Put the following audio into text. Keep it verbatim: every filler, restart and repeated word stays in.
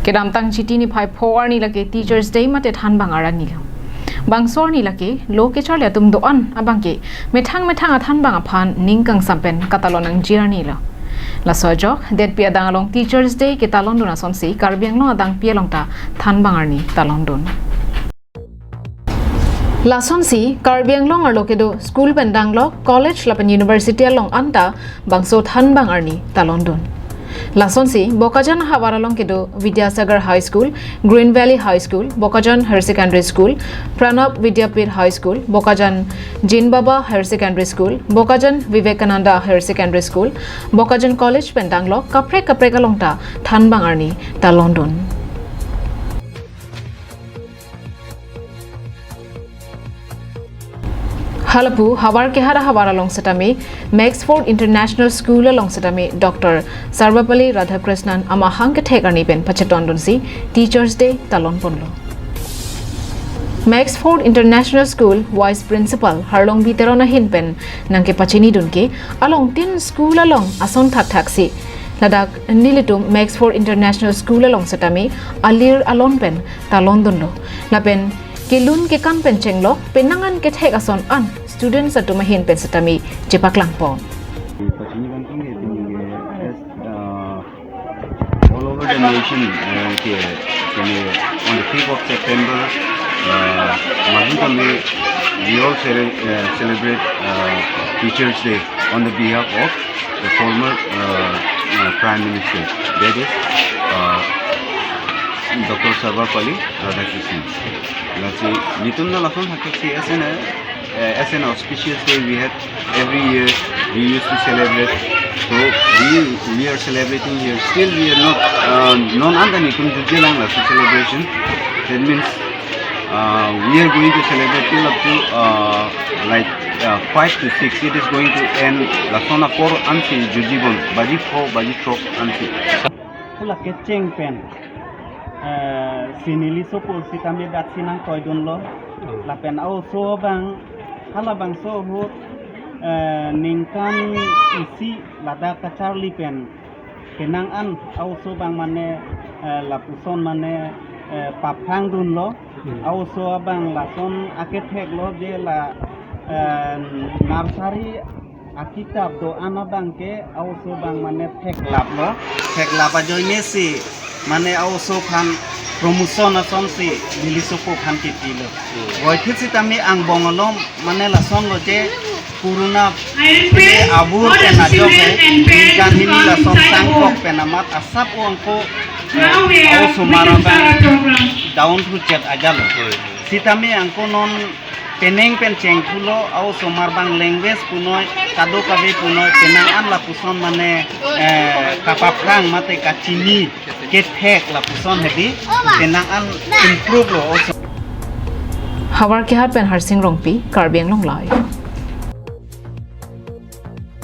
Kedamtang Chiti niphai pho arni lake Teachers' Day mate thanbang arni lo. Bangso arni lake lo kecharli atum do-an abangke methang methang athanbang aphan ning kangsam pen katalon nangji arni lo. Laso ajok detpi adang along Teachers' Day ketalondun asonsi Karbi Anglong adangpi along ta thanbang arni talondun. Lasonsi Karbi Anglong arlo kedo school pen danglok, college lapen university along anta bangso thanbang arni talondun. Lasonsi Bokajan havar along kedo Vidyasagar High School, Green Valley High School, Bokajan Higher Secondary School, Pranab Vidyapith High School, Bokajan Jin Baba Higher Secondary School, Bokajan Vivekananda Higher Secondary School, Bokajan College pen danglok kaprek kaprek along ta thanbang arni talondun. Halapu havar kehat ahavar along setame Maxford International School along setame Doctor Sarvepalli Radhakrishnan amahang kethek arni pen pachetondunsi Teachers' Day talonponlo. Maxford International School Vice Principal Harlongbi Teron ahin pen nangkepachinidun ke alongtin school along ason thakthaksi ladak nelitum Maxford International School along setame alir alon pen talondunlo. Lapen kelun kekan pen chenglok penang an kethek ason an students atum ahin pen setame chepaklangpo. Pachini kangtung ke pini ke as, uh, all over the nation, uh, ke, pini on the fifth of September, uh, mahin kami we all cele-, uh, celebrate, uh, Teachers' Day on the behalf of the former, uh, uh, Prime Minister, that is, uh, Doctor Sarvepalli Radhakrishnan. Lasi nelitum na lason thakthaksi as an, uh, as an auspicious day we have every year we used to celebrate. So we, we are celebrating here. Still we are not, uh, non anta nelitum jutjelang laso celebration. That means, uh, we are going to celebrate till up to, uh, like, uh, five to six. It is going to end lason apor ansi jutjibom. Baji pho, baji throk ansi. Hala kecheng pen, eh, si neli sopo sitame daksi nangtoidunlo. Hmm. Lapen a-oso abang, halabangso ahut, eh, ningkan isi ladak kacharli pen penang an a-oso abang mane, eh, lapuson mane, eh, paphrangdunlo. Hmm. A-oso abang lason aketheklo je la, eh, nursery akitap do-an abang ke a-oso abang mane theklaplo, theklap ajoine si mane a-oso aphan promotion asonsi neli sopo aphan kipilo. Hmm. Boithit sitame angbong along mane lasonlo je corona I repeat, abur all pen the ajok children ke and parents ningkan hini from lason inside tangkok home. Pen amat asap angko, eh, Now we are a-osomar going to start abang our program. Down to chet ajalo. Hmm. Sitame angko non penang pen chengthulo, a-osomar abang language punoi, kadokave punoi, penang an lapuson mane, eh, kapaphrang mate kachini, kethek lapuson hedi, penang an improve lo a-oso. Havar kehat pen Harsing Rongpi, Karbi Anglong Live.